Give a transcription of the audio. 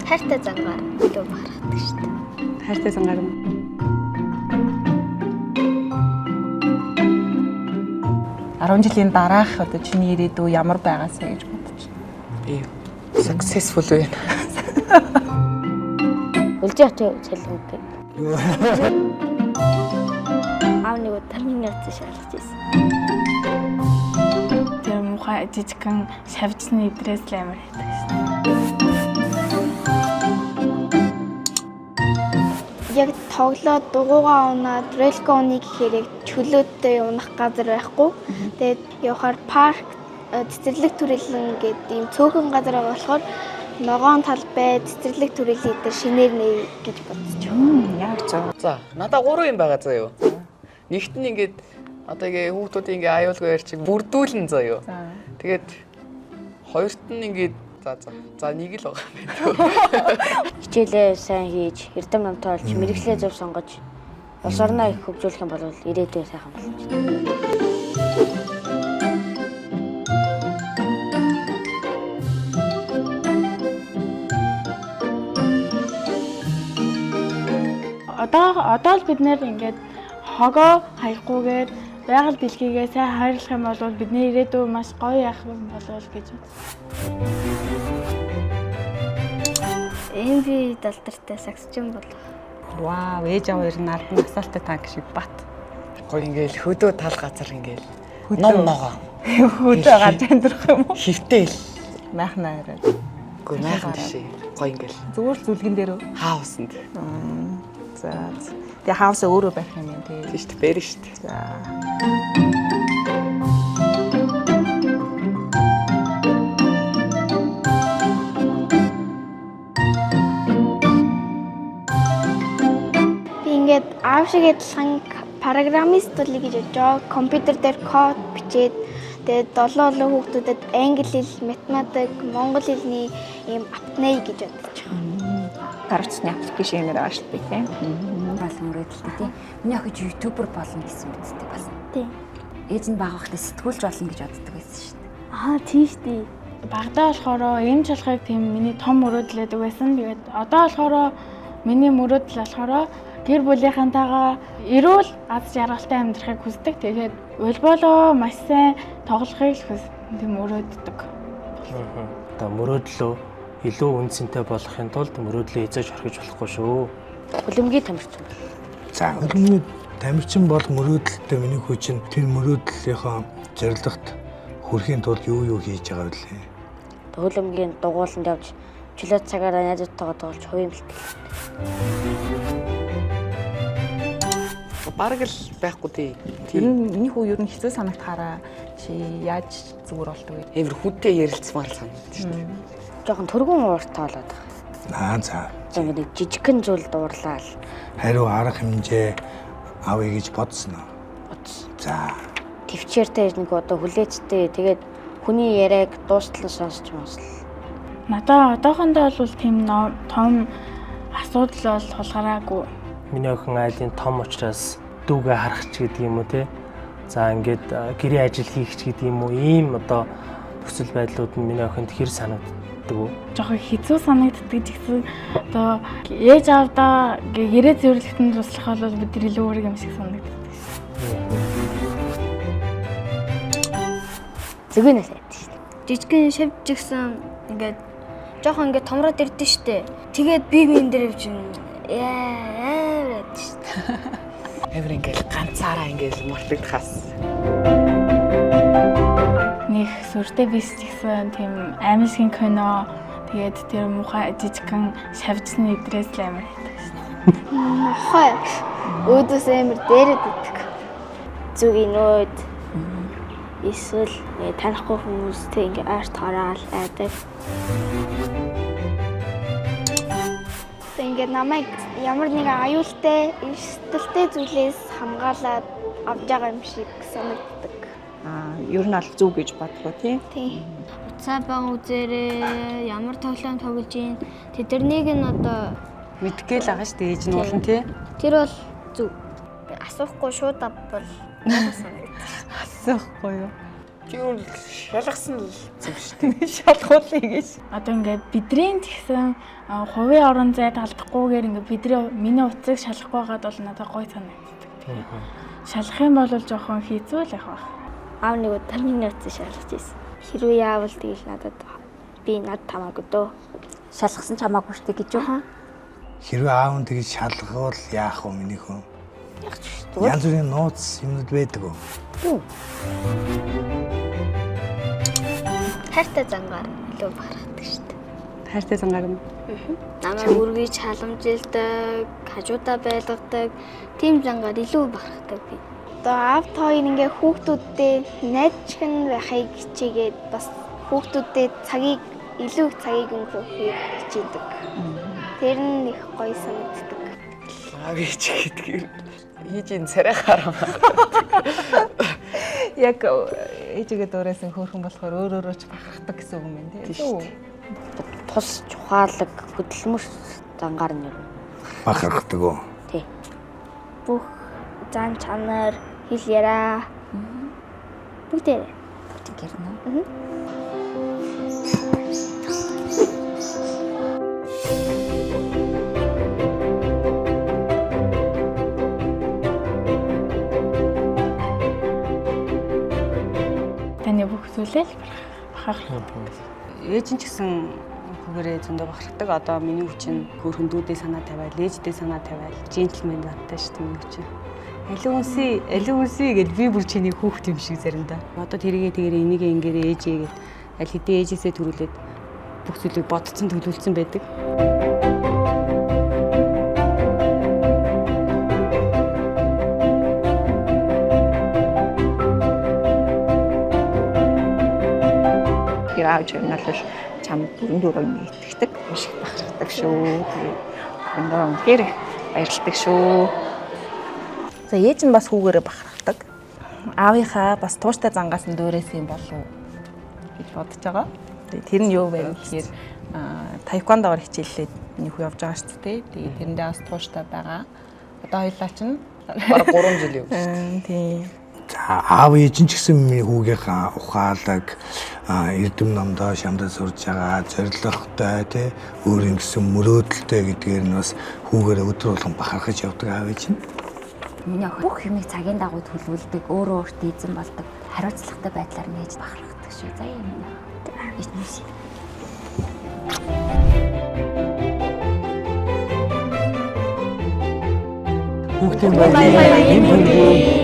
Хайртай зангаар илүү бахархдаг шүү дээ. Хайртай зангаар нь. 10 жилийн дараах одоо чиний ирээдүй ямар байгаасаа гэж бодож байна? Би successful байна. Үлзий хотын цалинтай. Аав нэг удаа миний утас шалгаж ирсэн. Тэр муухай жижигхэн шавжны идрээс л амар хайдаг шин. Яг тоглоод дугуугаа унаад релко уныг гэхээр яг чөлөөтэй унах газар байхгүй. Тэгээд явахаар парк цэцэрлэг төрөлн гэдэг ийм цөөхөн газар байгаа болохоор ногоон талбай цэцэрлэг төрөлийн дээр шинээр нэ гэж бодож байна. Яг зөв. За, надаа гурван юм байгаа заяо. Нэгт нь ингээд одоо ингээ хүүхдүүдийн ингээ аюулгүй ярьчих бүрдүүлэн заяо. Тэгээд хоёрт нь ингээд за за. За нэг л байгаа юм байна. Хичээлээ сайн хийж, эрдэм номтой болж, мэргэжлээ зөв сонгож, улс орноо их хөгжүүлэх юм бол ирээдүй сайхан болно. Одоо л бид нэр ингээд хогоо хаяггүйгээр байгаль дэлхийгээ сайн хайрлах юм бол бидний ирээдүй маш гоё яах юм болов гэж бодсон. MV далдартай сагсчин болох. Вау, ээж аав хоёр нь албан асаалтай танк шиг бат. Гоё ингээл хөдөө тал газар ингээл ном ногоо. Хөдөө гарч амьдрах юм уу? Хөвтэй л. Майхнаа яриад. Үгүй майхан биш. Гоё ингээл Зүгээр л зүлгэн дээр үү? хаусанд. За. Тэгээ хаусаа өөрөө барих юм байна тий. Тийм шүү дээ. Бэр шүү дээ. За. Би ингээд аав шиг адилхан программист болъё гэж бодож байгаа. Компьютер дээр код бичээд тэгээд долоо олон хүүхдүүдэд англи хэл, математик, монгол хэлний ийм апнэ гэж бодож байгаа. Гар утасны аппликейшнээр ажилладаг тийм. Болон мөрөөдөлтэй тий. Миний охид ютубер болно гэсэн мэт бас. Тий. Ээж нь бага байхдаа сэтгүүлч болно гэж боддог байсан шүү дээ. Аа тийм шүү дээ. Багадаа болохоор эмч болохыг тийм миний том мөрөөдөл байдаг байсан. Тэгээд одоо болохоор миний мөрөөдөл болохоор гэр бүлийнхэнтэйгээ эрүүл аз жаргалтай амьдрахыг хүсдэг. Тэгээд волейболоо маш сайн тоглохыг л хүс тийм мөрөөддөг. Одоо мөрөөдлөө илүү үн цэнтэй болохын тулд мөрөөдлөө хязгаарч орхиж болохгүй шүү. Хөлөмгийн тамирчин бол. За, хөлбөмбөгийн тамирчин бол мөрөөдөлтэй миний хүү чинь тэр мөрөөдлийнхөө зорилгот хүрэхийн тулд юу юу хийж байгаа вэ? Хөлөмгийн дугууланд явж чөлөө цагаараа найзуудтайгаа тоглож хувийн бэлтгэл. Бараг л байхгүй тий. Ер нь миний хүү ер нь хэцүү санагдахаараа чи яаж зүгээр болдог вэ? Эвэр хүнтэй ярилцмаар л санагдаж шүү дээ. Жохон төргөн ууртай болоод байгаа. Аа за. Одоо ингээд нэг жижигхэн зүйл дуурлаа л Хариу арга хэмжээ авъя гэж бодсон уу? бодсон. За. Төвчээртэй нэг одоо хүлээцтэй тэгээд хүний яриаг дуустал нь сонсч сонсл. Надаа одоохондоо бол тийм том асуудал бол тулгараагүй. Миний охин айлын том учраас дүүгээ харах ч гэдэг юм уу те. За ингээд гэрээ ажил хийх ч гэдэг юм уу ийм одоо нөхцөл байдлууд нь миний охинд хэр санагддаг вэ? Жохон хэцүү санагддаг ч гэсэн одоо ээж аавдаа гэрээ цэвэрлэхэд туслах бол бид нар илүү өөр юм шиг санагддаг. Зүгэнээс айдаг шүү дээ. Жижигхэн шавж гисэн ингээд жоохон ингээд томроод ирдэ штэ. Тэгээд би биен дээр явж яа яа штэ. Эвэр ингээл ганцаараа ингээл мартагдахаас. Нэг сүртэй биш ч гэсэн тийм аимшигын кино тэгээд тэр муухай жижигхэн шавжны идрээс л амар хайдаг шин. Нохой өөдөөс амар дээрэд идэг. Зүгийнүүд эсвэл танихгүй хүмүүстэй ингээд ойрт гараал айдаг. Тэг ингээд намайг ямар нэгэн аюултай, эрсдэлтэй зүйлээс хамгаалаад авч байгаа юм шиг санагддаг. Аа, ер нь аль зүг гэж бодлоо тий. Тийм. Утсаа бан үзээрээ ямар тоглоом тоглож ийн тэдэрнийг нь одоо Мэдгээл байгаа шүү дээ ээж нь уулан тий. тэр бол зөв. Асуухгүй шууд авбал Асуухгүй юу. Тийм л шалгасан л зүг шүү дээ. Шалгуулъя гэж. Одоо ингээд бидний тэгсэн хувийн орон зайд алдахгүйгээр ингээд бидний миний утсыг шалгахгүй байгаад бол надад гоё санагддаг. Шалгах юм бол жоохон хэцүү л явах байх. Аав нэг удаа миний утсыг шалгаж ирсэн. Хэрвээ яавал тэгэл надад би над хамаагүй дөө. Шалгасан ч хамаагүй шүү дээ гэж юу? Хэрвээ аав нь тэгж шалгавал яах вэ миний хүү? Яг ч зүгээр. Янз бүрийн нууц юмнууд байдаг уу? Хайртай зангаар илүү бахархдаг шүү дээ. Хайртай зангаар нь. Намайг үргэж халамжилдаг, хажуудаа байлгадаг, тийм зангаар илүү бахархдаг би. Одоо аав та хоёр ингээ хүүхдүүдтэй найзчин байхыг хичээгээд бас хүүхдүүдтэй цагийг илүү их цагийг өнгөрөөхийг хичээдэг. Тэр нь их гоё санагддаг. Аав ээж гэдгээр хийж ин царай харам. Яг ээжигээ дуурайсан хөөрхөн болохоор өөр өөрөөр ч бахархдаг гэсэн үг юм байна Тийм тийм шүү үү? Тус чухаалаг хөдөлмөр зангаар нь юу. Бахархдаг уу? Тий. Бүх зан чанар, хэл яриа бүгдээ. Бүгд гэрнэ үү? Таны бүх зүйлээ л бахархах. Ээж нь ч гэсэн хүүгээрээ зөндөө бахархдаг. Одоо миний хүч нь хөөрхөн дүүдээ санаа тавиал, ээждээ санаа тавиал, джентльмен зантай шүү дээ миний хүч. Алин үнсий, алин үнсий гэж би бүр чиний хүүхд юм шиг заримдаа. Одоо тэргээ тэгэрээ энийгээ ингээрээ ээжээ гэд аль хэдийн ээжээсээ төрүүлээд бүх зүйлийг бодцсон төлөвлөсөн байдаг. Тэгэхээр аав чам нь бол чам бүрэн дүүрэн итгэдэг, маш их бахархдаг шүү. Тэгээд өндөө үнэхээр их баярлалдаг шүү. За ээж нь бас хүүгээрээ бахархдаг. Аавынхаа бас тууштай зангаас нь дуурайсан юм болов уу гэж бодож байгаа. Тэгээд тэр нь юу вэ гэхээр таеквондоор хичээллээд миний хүү явж байгаа шүү дээ. Тэгээд тэрэндээ бас тууштай байгаа. Одоо хоёлаа чинь Бараг 3 жил явж шүү дээ. Тийм. За аав ээж нь ч гэсэн миний хүүгийнхаа ухаалаг эрдэм номдоо шамдаа сурж байгаа зоригтой тий өөр юм гэсэн мөрөөдөлтэй гэдгээр нь бас хүүгээрээ өдөр болгон бахархаж явдаг аав ээж нь. Миний охин бүх юмыг цагийн дагуу төлөвлөдөг, өөрөө өөртөө эзэн болдог, хариуцлагатай байдлаар нээж бахархдаг шүү. За юм. Ээж нүс. Хүүхдийн баярын энэ хүргэе.